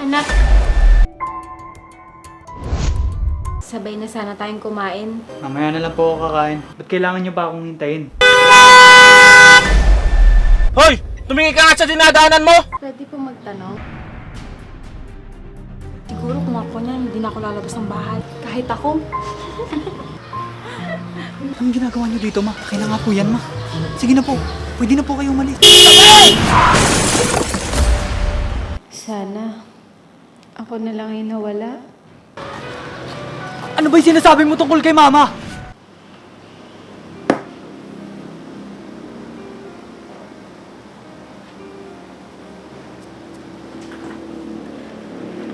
Anak, sabay na sana tayong kumain. Mamaya na lang po ako kakain. Ba't kailangan niyo pa akong hintayin? Hoy! Tumingin ka nga sa dinadaanan mo! Pwede po magtanong? Siguro kung ako niyan, hindi na ako lalabas ng bahay. Kahit ako. Anong ginagawa niyo dito, ma? Akin na nga po yan, ma. Sige na po. Pwede na po kayo umalis. Sana, ako na lang yung nawala. Ano ba yung sinasabi mo tungkol kay mama?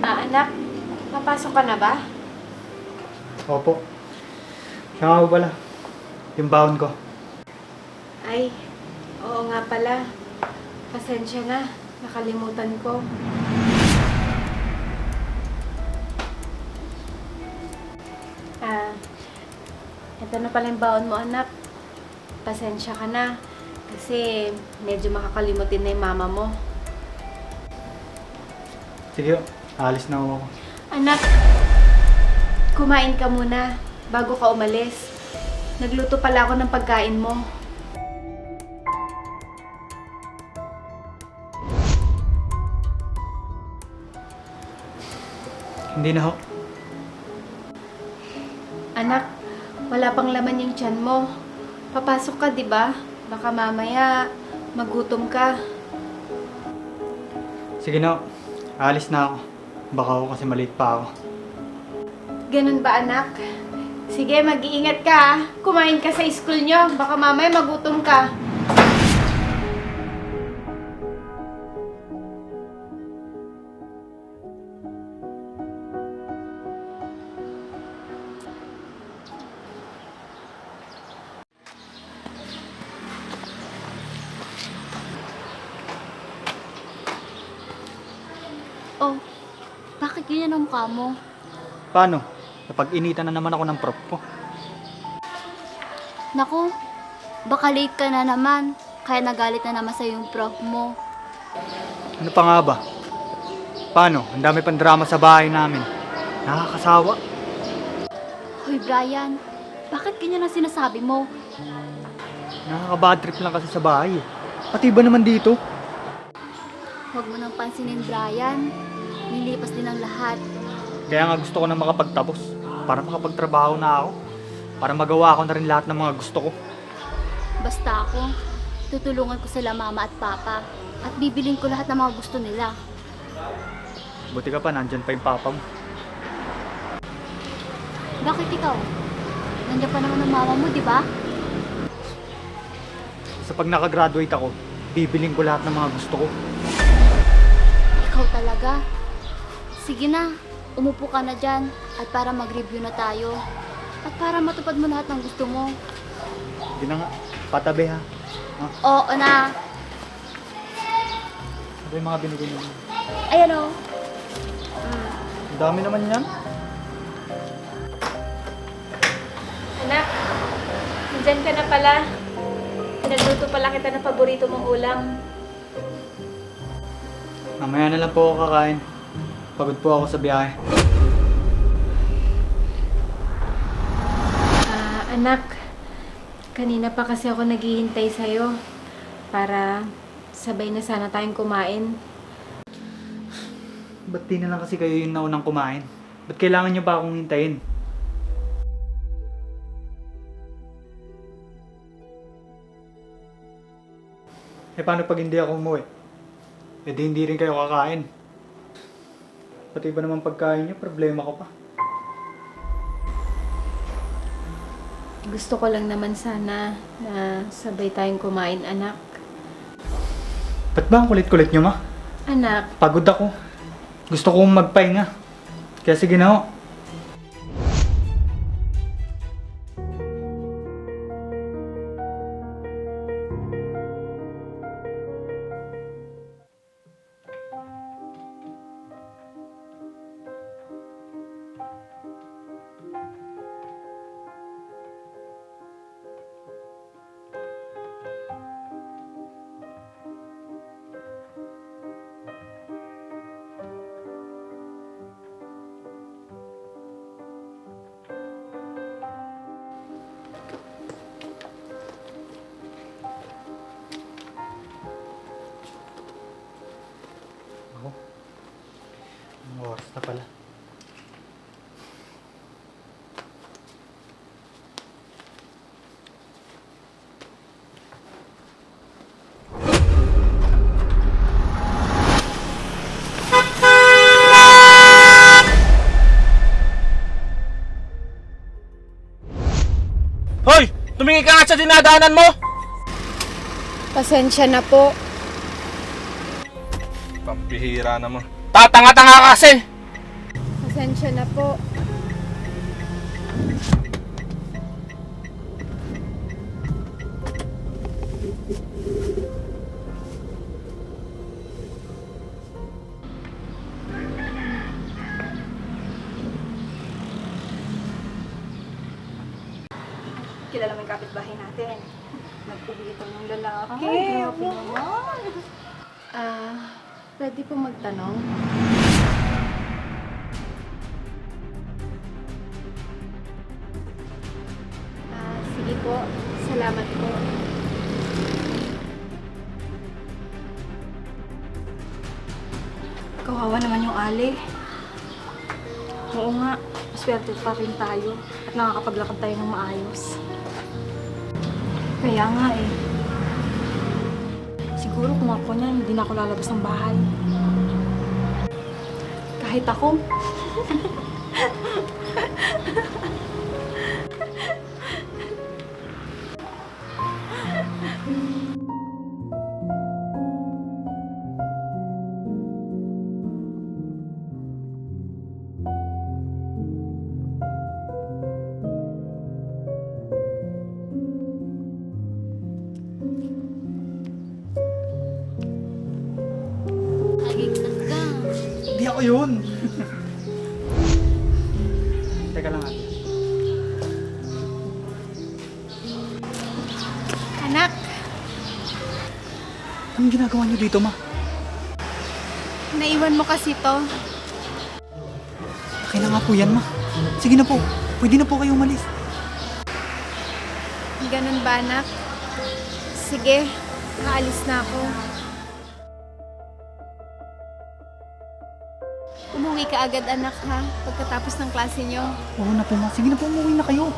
Anak, papasok ka na ba? Opo. Siya nga po pala. Yung baon ko. Ay, oo nga pala. Pasensya na, nakalimutan ko. Ito na pala yung baon mo, anak. Pasensya ka na. Kasi medyo makakalimutin na yung mama mo. Sige, alis na ako. Anak, kumain ka muna bago ka umalis. Nagluto pala ako ng pagkain mo. Hindi na ho. Anak, wala pang laman yung tiyan mo. Papasok ka, di ba? Baka mamaya magutom ka. Sige na ho. Alis na ako. Baka ako kasi maliit pa ako. Ganun ba, anak? Sige, mag-iingat ka, ah. Kumain ka sa school nyo. Baka mamaya magutom ka. Oh, bakit ganyan ang mukha mo? Paano? Napag-initan na naman ako ng prof ko. Naku, baka late ka na naman, kaya nagalit na naman sa'yo yung prof mo. Ano pa nga ba? Paano? Ang dami pang drama sa bahay namin. Nakakasawa. Hoy Brian, bakit ganyan ang sinasabi mo? Nakaka-bad trip lang kasi sa bahay. Pati ba naman dito? Huwag mo nang pansinin Brian, nilipas din ang lahat. Kaya nga gusto ko na makapagtapos. Para makapagtrabaho na ako. Para magawa ko na rin lahat ng mga gusto ko. Basta ako, tutulungan ko sila mama at papa at bibiling ko lahat ng mga gusto nila. Buti ka pa, nandyan pa yung papa mo. Bakit ikaw? Nandiyan pa naman ang mama mo, di ba? Sa pag nakagraduate ako, bibiling ko lahat ng mga gusto ko. Ikaw talaga. Sige na, umupo ka na dyan at para mag-review na tayo. At para matupad mo lahat ng gusto mo. Hindi na nga, patabi ha. Oo na. Ano yung mga binigay mo? Ayan o. Ang dami naman yan. Anak, nandyan ka na pala. Pinagluto pala kita ng paborito mong ulam. Mamaya na lang po ako kakain. Pagod po ako sa biyahe. Anak, kanina pa kasi ako naghihintay sa'yo para sabay na sana tayong kumain. Ba't di na lang kasi kayo yung naunang kumain? Ba't kailangan nyo pa akong hintayin? Eh paano pag hindi ako umuwi? Eh di hindi rin kayo kakain. Pati ba naman pagkain nyo, problema ko pa. Gusto ko lang naman sana na sabay tayong kumain, anak. Ba't ba ang kulit-kulit nyo, ma? Anak, Pagod ako. Gusto kong magpahinga. Kaya sige na ho. Anong oras na pala? Hoy! Tumingin ka nga sa dinadaanan mo! Pasensya na po. Pampihira naman. Tatanga-tanga ka kasi! Pasensya na po. Kilala mo yung kapitbahay natin. Nag-uwi ito ng lalaki. Ay, Grabe naman. Pwede po magtanong? Sige po. Salamat po. Kawawa naman yung Ali. Oo nga, swerte pa rin tayo at nakakapaglakad tayo ng maayos. Kaya nga eh. Siguro kung ako niyan, hindi na ako lalabas ng bahay. Kahit ako. Nagigtas ka. Hindi ako yun! Teka lang ate. Anak, Anong ginagawa niyo dito, ma? naiwan mo kasi to. Akin na nga po yan, ma. Sige na po. Pwede na po kayo umalis. Ganun ba, anak? Sige, aalis na ako. Umuwi ka agad, anak, ha? Pagkatapos ng klase niyo. Oo na po, ma. Sige na po, umuwi na kayo.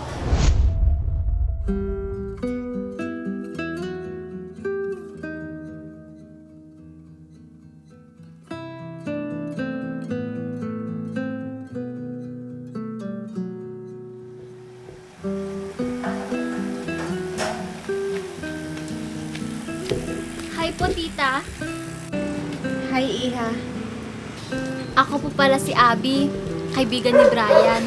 Hi po, tita. Hi, Iha. Ako po pala si Abby, kaibigan ni Brian.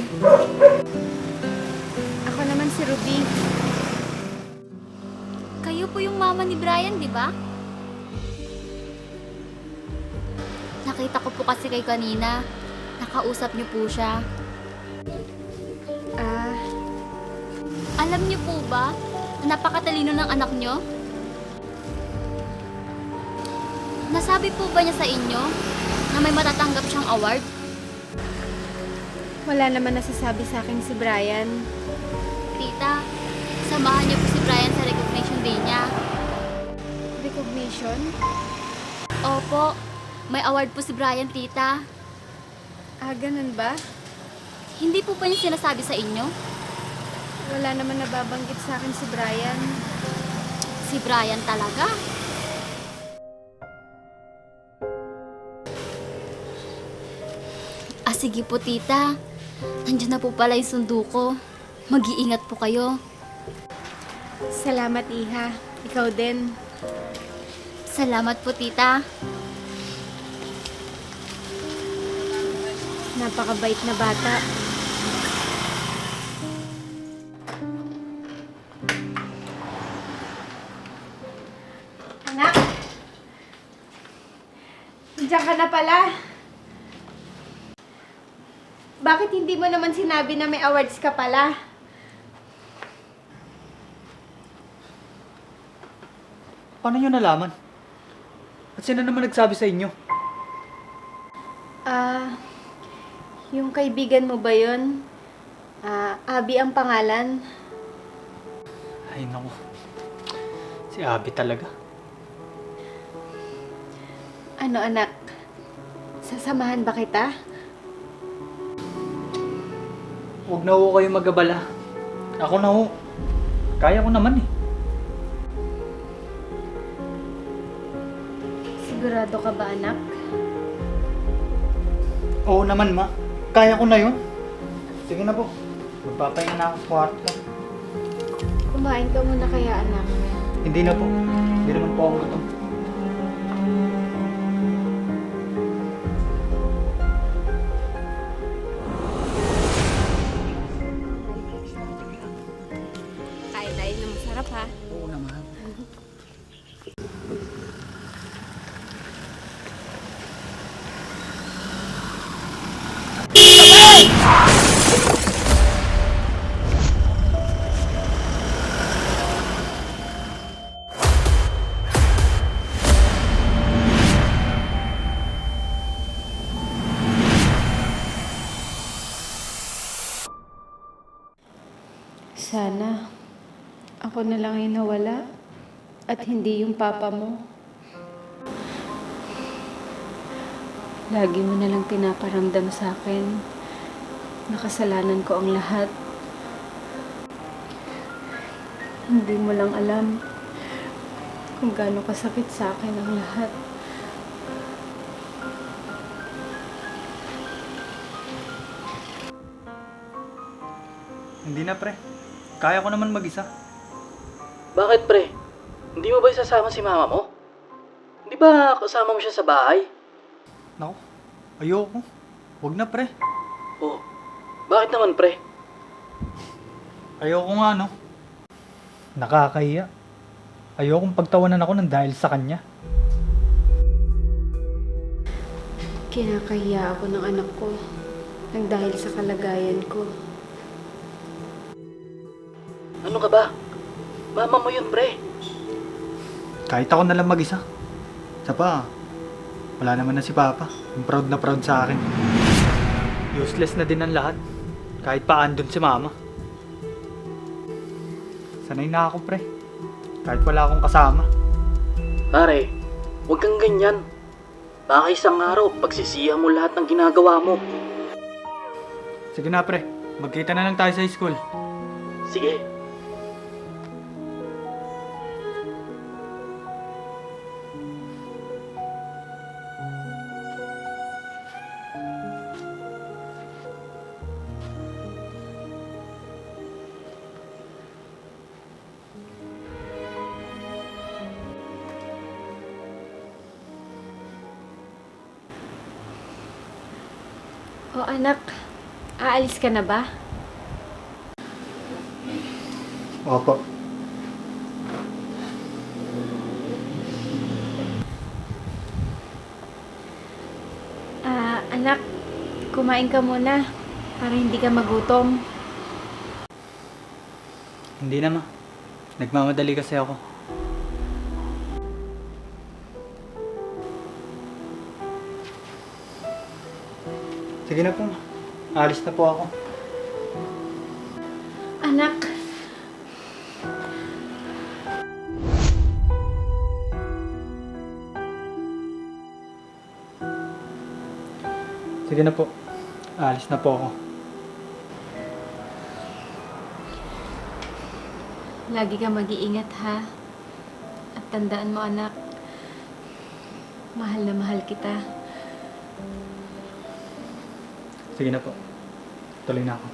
Ako naman si Ruby. Kayo po yung mama ni Brian, di ba? Nakita ko po kasi kay kanina. Nakausap niyo po siya. Alam niyo po ba na napakatalino ng anak niyo? Nasabi po ba niya sa inyo na may matatanggap siyang award? Wala naman nasasabi sa akin si Brian. Tita, samahan niyo po si Brian sa recognition day niya. Recognition? Opo, may award po si Brian, tita. Ganun ba? Hindi po ba niya sinasabi sa inyo? Wala naman nababanggit sa akin si Brian. Si Brian talaga? Sige po, tita. Nandiyan na po pala yung sundo ko. Mag-iingat po kayo. Salamat, Iha. Ikaw din. Salamat po, tita. Napakabait na bata. Anak! Diyan ka na pala. Bakit hindi mo naman sinabi na may awards ka pala? Paano nyo nalaman? At sino naman nagsabi sa inyo? Yung kaibigan mo ba yun? Abby ang pangalan. Ay, naku. Si Abby talaga. Ano, anak? Sasamahan ba kita? Huwag na ho kayo mag-abala. Ako na ho. Kaya ko naman eh. Sigurado ka ba, anak? Oo naman, ma. Kaya ko na yun. Sige na po. Magpapahinga na ako sa kwarto. Kumain ka muna kaya, anak. Hindi na po. Hindi naman po ako gutom. Kain tayo na masarap, ha? Oo naman. Sana ako na lang yung nawala at hindi yung papa mo. Lagi mo na lang pinaparamdam sa akin na kasalanan ko ang lahat. Hindi mo lang alam kung gaano kasakit sa akin ang lahat. Hindi na, pre. Kaya ko naman mag-isa. Bakit pre? Hindi mo ba isasama si mama mo? Hindi ba kasama mo siya sa bahay? Naku, ayoko. Huwag na, pre. Oh, bakit naman pre? Ayoko nga, no? Nakakahiya. Ayokong pagtawanan ako ng dahil sa kanya. Kinakahiya ako ng anak ko nang dahil sa kalagayan ko. Ano ka ba? Mama mo yun pre. Kahit ako na lang mag-isa. Isa pa, wala naman na si Papa. Yung proud na proud sa akin. Useless na din ang lahat. Kahit pa andun si Mama. Sanay na ako, pre. Kahit wala akong kasama. Pare, huwag kang ganyan. Baka isang araw, pagsisihan mo lahat ng ginagawa mo. Sige na, pre. Magkita na lang tayo sa school. Sige. O anak, aalis ka na ba? Opo. Anak, kumain ka muna para hindi ka magutom. Hindi na, Ma. Nagmamadali kasi ako. Sige na po. Alis na po ako. Anak, Sige na po. Alis na po ako. lagi ka mag-iingat ha. At tandaan mo anak, mahal na mahal kita. Sige na po. Tuloy na ako.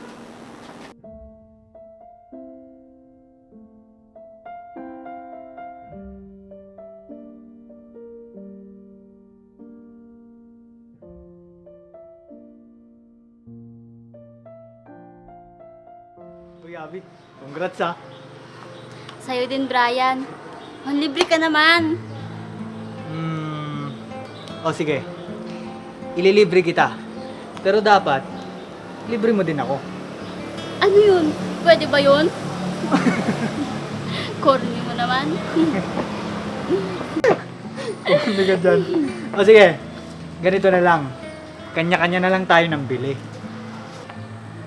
Uy, Abby. Congrats ah. Sa'yo din, Brian. Manlibre ka naman. O sige. Ililibre kita. Pero dapat, libre mo din ako. Ano yun? Pwede ba yun? Corny mo naman. Hindi ka dyan. O sige, ganito na lang. Kanya-kanya na lang tayo ng bili.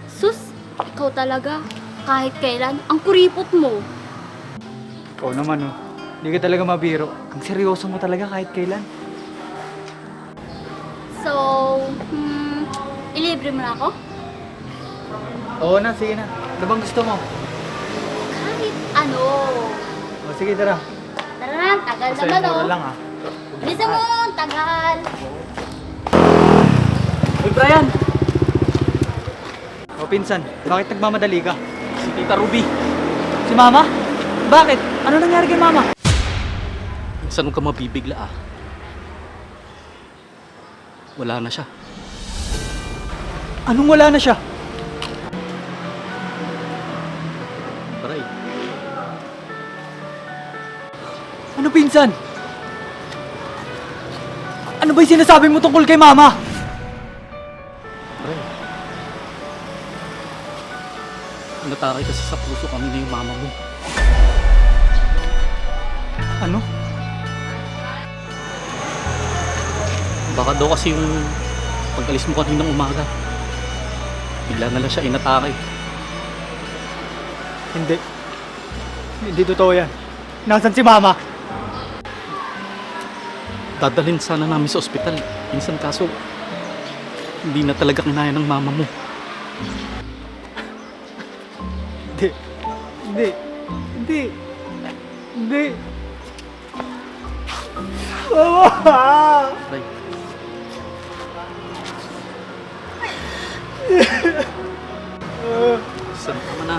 Sus, ikaw talaga. Kahit kailan, ang kuripot mo. Ikaw naman oh. Hindi ka talaga mabiro. Ang seryoso mo talaga kahit kailan. So, Libre mo na ako? Oo na, sige na. Ano bang gusto mo? Kahit ano. O sige, tara. Tara na, tagal Basta naman yung mura oh. lang ah. Bilisan mo, tagal. Uy, Brian! O pinsan, bakit nagmamadali ka? Si Tita Ruby. Si Mama? Bakit? Ano nangyari kay Mama? Saan ka mabibigla ah? Wala na siya. Anong wala na siya? Aray, Ano pinsan? Ano ba yung sinasabi mo tungkol kay Mama? aray. Natakay kasi sa puso kami na yung mama mo. Ano? Baka daw kasi yung pag-alis mo kaninang umaga, bigla na lang siya inatake. Hindi. Hindi totoo yan. Nasaan si Mama? Dadalhin sana namin sa ospital. Minsan kaso, hindi na talaga kinaya ng mama mo. Hindi. Hindi. Hindi. Hindi. Mama! Aray. Saan ka man na?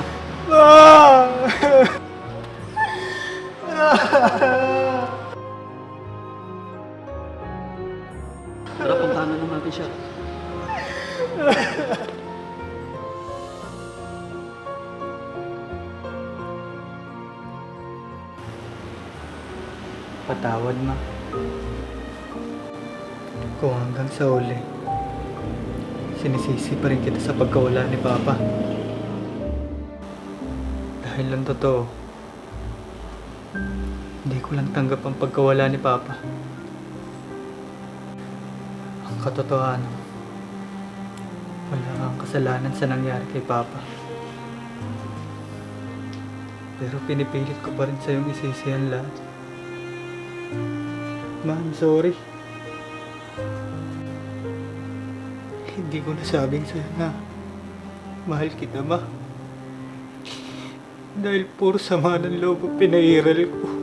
Tara, puntahan na lang natin siya. Patawad, Ma. Kung hanggang sa uli, sinisisi pa rin kita sa pagkawala ni Papa. Dahil lang totoo, hindi ko lang tanggap ang pagkawala ni Papa. Ang katotohanan, wala kang kasalanan sa nangyari kay Papa. Pero pinipilit ko pa rin sa'yong isisi ang lahat. Ma, I'm sorry. Hindi ko nasabing sa'yo na mahal kita, Ma. Dahil puro sama ng loob ang pinairal ko.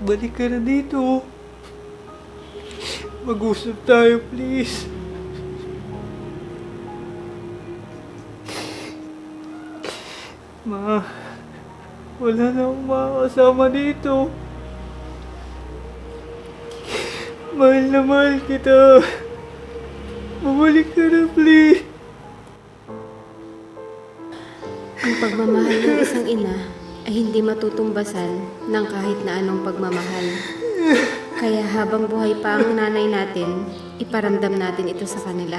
Balik ka na dito. Mag-usap tayo, please. Ma, wala na akong makakasama dito. Mahal na mahal kita. Bumalik ka na, please. Ang pagmamahal ng isang ina ay hindi matutumbasan ng kahit na anong pagmamahal. Kaya habang buhay pa ang nanay natin, iparamdam natin ito sa kanila.